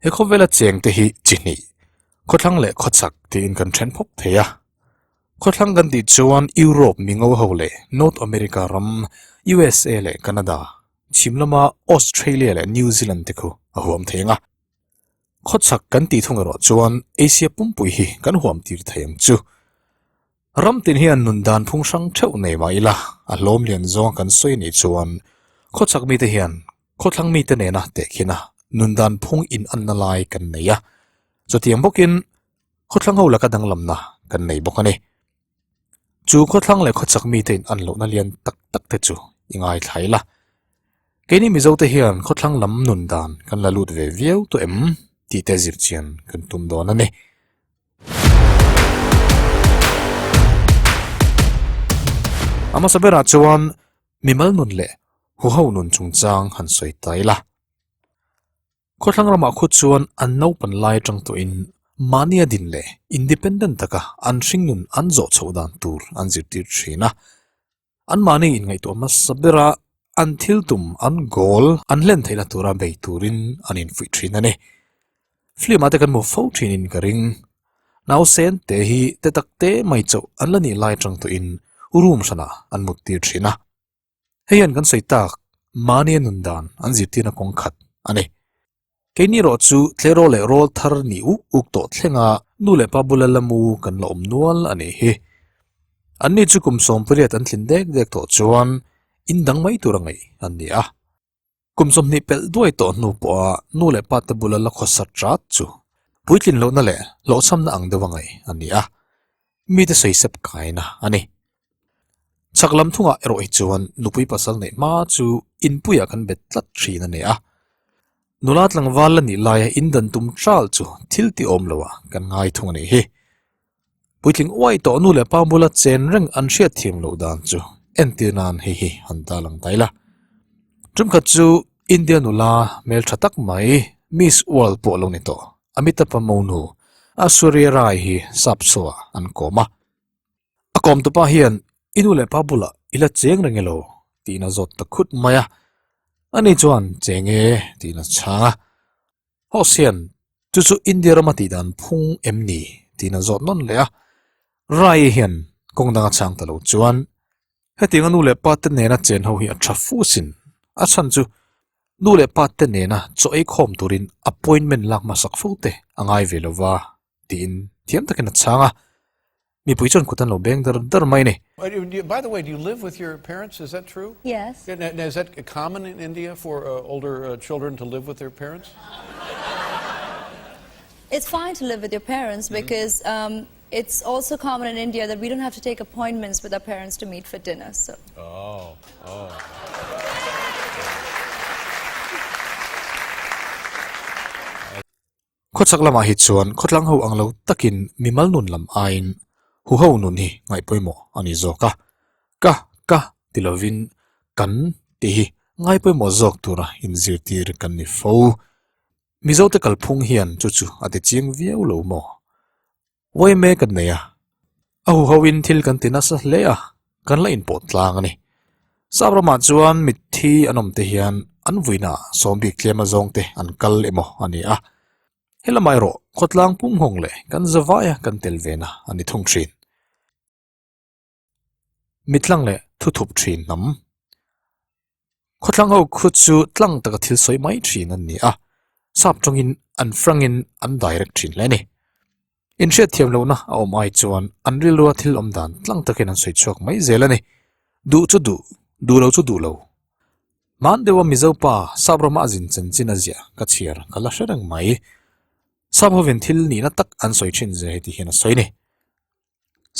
He khawvela cheng te hi chi hnih, khawthlang leh khawchhak tiin kan then phawk thei a. Khawthlang kan tih chuan Europe mingo ho leh North America ram, USA leh Canada, chhim lama Australia leh New Zealand te khu a huam thei ang a. Khawchhak kan tih thung erawh chuan Asia pumpui hi kan huam tir thei ang chu. Ram tin hian nun dan phung hrang theuh nei mah ila, a hlawm lian zawng kan sawi anih chuan khawchhak mite hian khawthlang mite nena tehkhin a nun dan phung inanna lai kan nei a, chutiang bawkin khawthlang ho laka danglamna kan nei bawk a ni. Chu khawthlang leh khawchhak mite inan lohna lian tak tak te chu i ngaithla ila. Keini Mizote hian khawthlang lam nun dan kan la lut ve viau tawh em tih te zirchian kan tum dawn a ni. A hmasa berah chuan mimal nun leh huho nun chungchang han sawi ta ila. Khawthlang ramah khu chuan an naupan lai atang tawhin mahnia din leh independent taka an hringnun an zawh chhoh dan tur an zirtir thin a. An mahni inngaihtuah hmasa bera an thil tum, an goal an hlen theihna tura bei turin an infuih thin a ni. Film ah te kan hmu fo thinin ka ring. Nausen te hi te tak te mai chauh an la nih lai atang tawhin room hranah an mut tir thin a. Hei hian kan sawi tak mahnia nun dan an zirtirna kawng khat a ni. Keini erawh chu tleirawl leh rawl thar ni uk uk tawh thlenga nu leh pa bula la mu kan la awm nual a nih hi. Anni chu kum 18 an tlin dek dek tawh chuan in dang mai tur a ngaih an ni a. Kum 20 pelh duai tawh hnu pawha nu leh pa te bula la khawsa chat chu puitlin lohna leh hlawhchhamna ang deuh a ngaih a ni a, mite sawisep kaina a ni. Chhak lam thungah erawh hi chuan nupui pasal neih hma chu inpuiah kan bet tlat thin a ni a. Nula tlangval la nih laia in dan tum ṭal chu thil ti awm loah kan ngai thung a nih hi. Puitling uai tawh nu leh pa bula chen reng an hriat thiam loh dan chu entir nan hei hi han ta lang ta ila. Ṭumkhat chu India nula hmelṭha tak mai Miss World pawh lo ni tawh Amitabh Monu Aishwarya Rai hi sap chhuah an kawm a. A kawm tupa hian i nu leh pa bulah i la cheng reng elo tiin a zawt ta khut mai a, ani chuan cheng e tiin a chhang a. Host hian chu chu India rama tih dan phung em ni tiin a zawt nawn leh a, Rai hian kawng danga chhang ta lo chuan hetiang a nu leh pa te nena chen ho hi a tha fu sin, a chhan chu nu leh pa te nena chaw ei khawm turin appointment lak hmasak fo te a ngai ve lova. Tiin thiam takin a chhang a, mipui chuan kut an lo beng dar dar mai a ni. By the way, do you live with your parents? Is that true? Yes. Now, is that common in India for older children to live with their parents? It's fine to live with your parents because um, it's also common in India that we don't have to take appointments with our parents to meet for dinner. So. Oh, oh. Khawchhak lamah hi chuan khawtlang ho ang lo takin mimal nun lam aiin huho nun hi ngaih pawimawh a ni zawk a, ka ka ti lovin kan tih hi ngai pawimawh zawk tura inzirtir kan ni fo. Mizote kalphung hian chu chu a ti chiang viau lo maw? Uaime kan nei a, a huhoin thil kan ti nasa hle a, kan la inpawh tlang a ni. Sap ramah chuan mitthi an awm te hian an vuinaah sawmbik tlem azawng te an kal emaw a ni a, helamah erawh khawtlang pumhawng leh kan zavaia kan tel vena a ni thung thin. Mitlang leh thuthup thin hnam. Khawthlang ho khu chu tlang taka thil sawi mai thin an ni a, sap tawngin an frangin an direct thin hle a ni. Inhriat thiam lohna a awm ai chuan an rilrua thil awm dan tlang takin an sawi chhuak mai zel a ni. Duh chu duh, duh lo chu duh lo. Hman deuha Mizo pa sap rama a zin chanchin a ziah ka chhiar ka la hre reng mai. Sap hovin thil nihna tak an sawi thin zia heti hian a sawi a ni.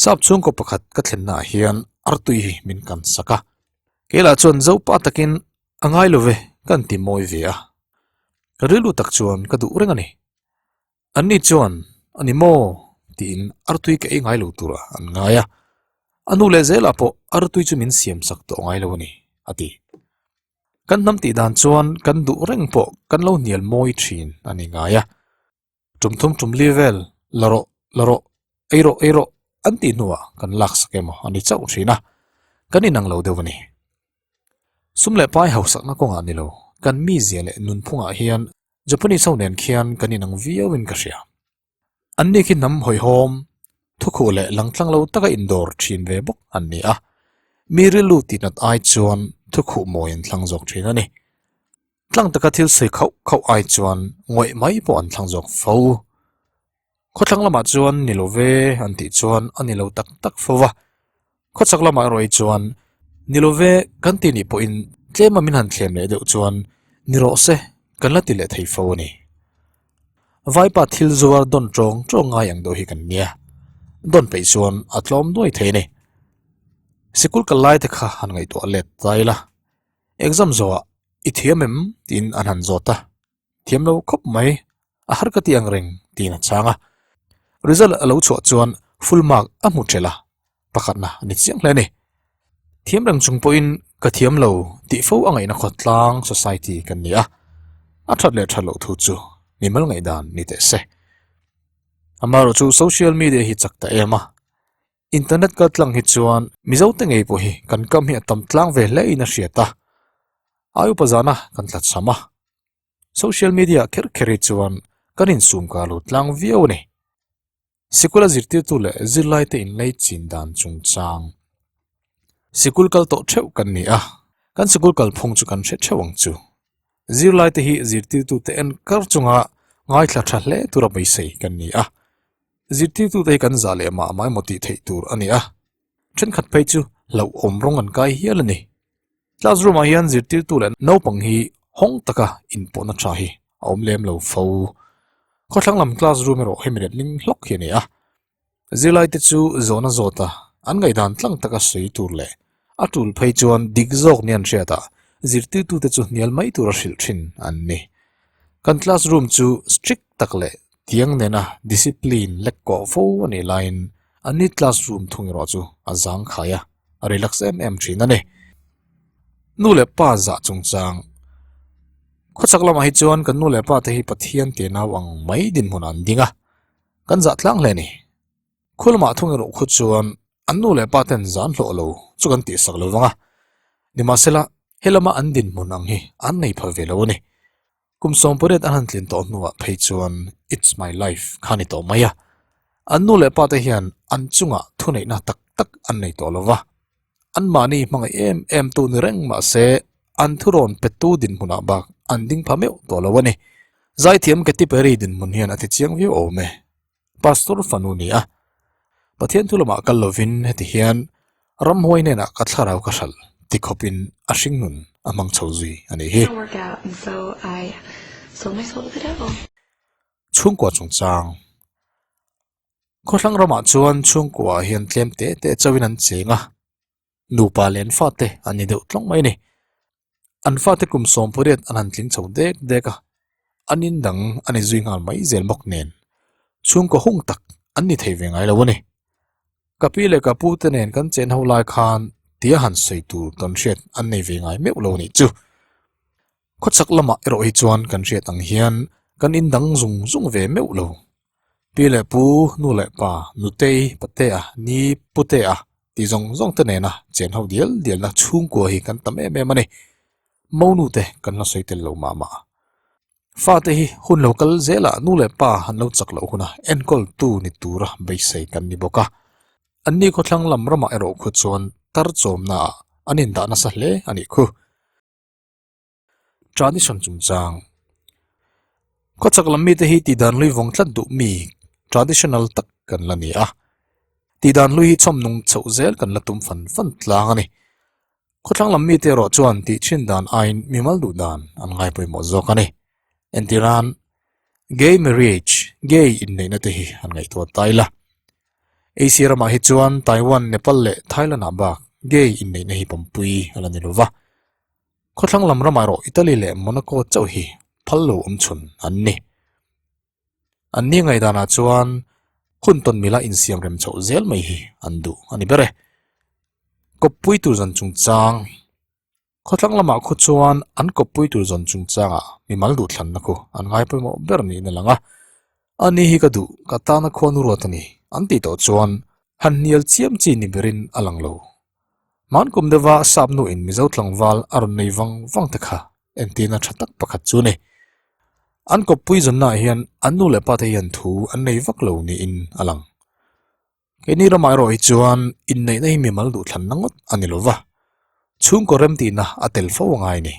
Sap chhungkaw pakhat ka thlennaah hian artui hi min kan sak a, keilah chuan zopa takin a ngai lo ve ka an ti mawi ve a, ka rilru tak chuan ka duh reng a ni. Anni chuan a ni maw tiin artui ka ei ngai lo turah an ngai a, a nu leh zelah pawh artui chu min siam sak tawh ngai lo a ni a ti. Kan hnam tih dan chuan kan duh reng pawh kan lo hnial mawi thin a ni ngai a. Tum thum tum li vel, la rawh, la rawh, ei rawh, ei rawh an tih hnuah kan lak sak emaw a ni chauh thin a, kan inang lo deuh a ni. Sum leh pai hausakna kawngah ni lo, kan mizia leh nunphungah hian Japanese ho nen khian kan inang viauin ka hria. Anni khi hnam hawihhawm, thukhuh leh langtlang lo taka indawr thin ve bawk an ni a, mi rilru tihnat ai chuan thukhuh mawi an thlang zawk thin a ni. Tlang taka thil sawi khauh khauh ai chuan ngawih mai pawh an thlang zawk fo. Khawthlang lamah chuan ni lo ve an tih chuan a ni lo tak tak fo va, khawchhak lamah erawh hi chuan ni lo ve kan tih nih pawhin tlema min han thlem leh deuh chuan ni rawh se kan la ti leh thei fo a ni. Vaipa thil zuar dawn tawng tawng ngai ang deuh hi kan nia, dawn peih chuan a tlawm duai thei a ni. Sikul kal lai te kha han ngaihtuah let ta ila, exam zawhah i thiam em tiin an han zawt a. Thiam lo khawp mai, a har ka ti ang reng tiin a chhang a. Result a lo chhuah chuan full mark a hmu ṭhelh a, pakhatna a ni chiang hle a ni. Thiam reng chung pawhin ka thiam lo tih fo a ngaihna khawtlang society kan ni a, a ṭhat leh ṭhat loh thu chu mimal ngaihdan ni teh se. Amaherawh chu social media hi chak ta em a, internet kal tlang hi chuan Mizo te ngei pawh hi kan kam hi a tam tlang ve hle in a hriat a, ai upa zana kan tlat sam a. Social media ah kher kher hi chuan kan insum ka lo tlang viau a ni. Sikul a zirtirtu leh zirlai te inlei chin dan chungchang. Sikul kal tawh theuh kan ni a, kan sikul kalphung chu kan hre theuh ang chu. Zirlai te hi zirtirtu te en kar chunga ngaithla tha hle tura beisei kan ni a. Zirtirtu te hi kan zah leh mah mah emaw tih theih tur a ni a, thenkhat phei chu hlauhawm rawng an kai hial a ni. Classroom ah hian zirtirtu leh naupang hi hawng taka inpawhna tha hi a awm lem lo fo. Khawthlang lam classroom erawh hemi let ling hlawk hi a ni a, zirlai te chu zawhna zawta an ngaihdan tlang taka sawi tur leh a tul phei chuan dik zawk ni an hriat a, zirtirtu te chu hnial mai tura hrilh thin an ni. Kan classroom chu strict tak leh tiang nena discipline lek kawh fo a nih laiin anni classroom thung erawh chu a zangkhai a. a relax em em thin a ni. Nu leh pa zah chungchang khawchhak lamah hi chuan kan nu leh pa te hi Pathian tih nau ang mai dinhmun an ding a, kan zah tlang hle a ni. Khu lamah thung erawh khu chuan an nu leh pa ten zan hlawh lo chu kan tihsak lo vang a, nimahsela helama an dinhmun ang hi an nei phal ve lo a ni. Kum 18 an han tlin tawh hnuah phei chuan It's my life kha ni tawh mai a. An nu leh pate hian an chungah thuneihna tak tak an nei tawh lo va. Anmahni hmangaih em em tu ni reng mah se an thurawn petu dinhmunah bak an ding pha meuh tawh lo a ni. Zaithiam Katy Perry dinhmun hian a ti chiang viau awm e. Pastor fanu ni a. Pathian thu lamah kal lovin heti hian ramhuai hnenah ka thlarau ka hralh ti khawpin a hringnun a hmang chho zui a nih hi. Chhungkua chungchang Khawthlang ramah chuan chhungkua ah hian tlem te te chauhin an cheng a, nupa leh an fate an ni deuh tlawng mai a ni. An fate kum 18 an han tling chho dek dek a, an in dang a ni zui nghal mai zel bawk nen chhungkaw hung tak an ni thei ve ngai lo a ni. Ka pi leh ka pu te nen kan chen ho lai khan tia han sawi tur tawn hriat an nei ve ngai meuh lo a nih chu. Khawchhak lamah erawh hi chuan kan hriat ang hian kan in dang zung zung ve meuh lo. Pi leh pu, nu leh pa, nutei, patea, ni, putea tih zawng zawng te nena chen ho dial dialna chhungkua hi kan tam em em a ni. Monu te kan la sawi tel lo mah mah. Fate hi hun lo kal zelah nu leh pa an lo chak loh huna enkawl tu ni tura beisei kan ni bawk a. Anni khawthlang lam ramah erawh khu chuan tar chawmnaah an indah nasa hle a nih khu. Tradition chungchang Khawchhak lam mite hi tihdan hlui vawng tlat duh mi traditional tak kan la ni a. Tihdan hlui hi chhawm nung chhoh zel kan la tum fan fan tlang a ni. Khawthlang lam mite erawh chuan tih thin dan aiin mimal duh dan an ngai pawimawh zawk a ni. Entirnan, gay marriage, gay inneihna te hi an ngaihtuah ta ila. Asia ramah hi chuan Taiwan, Nepal leh Thailand ah bak gay inneihna hi pawmpui a la ni lo va. Khawthlang lam ramah erawh Italy leh Monaco chauh hi phal lo awm chhun an ni. An ni ngaihdanah chuan hun tawn mila insiam rem chhoh zel mai hi an duh a ni ber e. Kawppui tur zawn chungchang Khawthlang lamah khu chuan an kawppui tur zawn chungchangah mimal duhthlanna khu an ngai pawimawh ber niin a lang a. Ani hi ka duh, ka tana khuanu ruat a ni an tih tawh chuan han hnial chiam chi ni berin a lang lo. Hmankum deuha sap nuin Mizo tlangval a rawn nei vang vang te kha entirna tha tak pakhat chu a ni. An kawppui zawnnaah hian an nu leh pate hian thu an nei vak lo niin a lang. Keini ramah erawh hi chuan inneihna hi mimal duhthlanna ngawt a ni lo va, chhungkaw remtihna a tel fo a ngai a ni.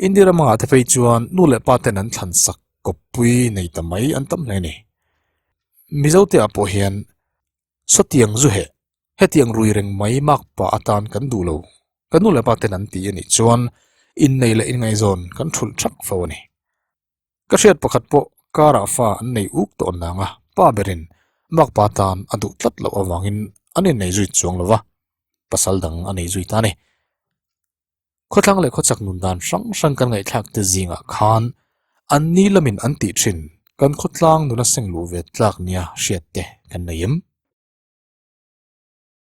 India ramangah te phei chuan nu leh paten an thlan sak kawppui nei ta mai an tam hle a ni. Mizote ah pawh hian Sawtiang zu heh, hetiang rui reng mai mak pah atan kan duh lo, ka nu leh pa ten an ti a nih chuan innei leh inngaihzawn kan thulh thak fo a ni. Ka hriat pakhat pawh karah fa an nei uk tawh nang a, pa berin mak pa tan a duh tlat loh avangin an innei zui chuang lo va, pasal dang a nei zui ta a ni. Khawthlang leh khawchak nun dan hrang hrang kan ngaihthlak te zingah khan an ni lamin an tih thin kan khawtlang nuna seng luh ve tlak nia hriat te kan nei em?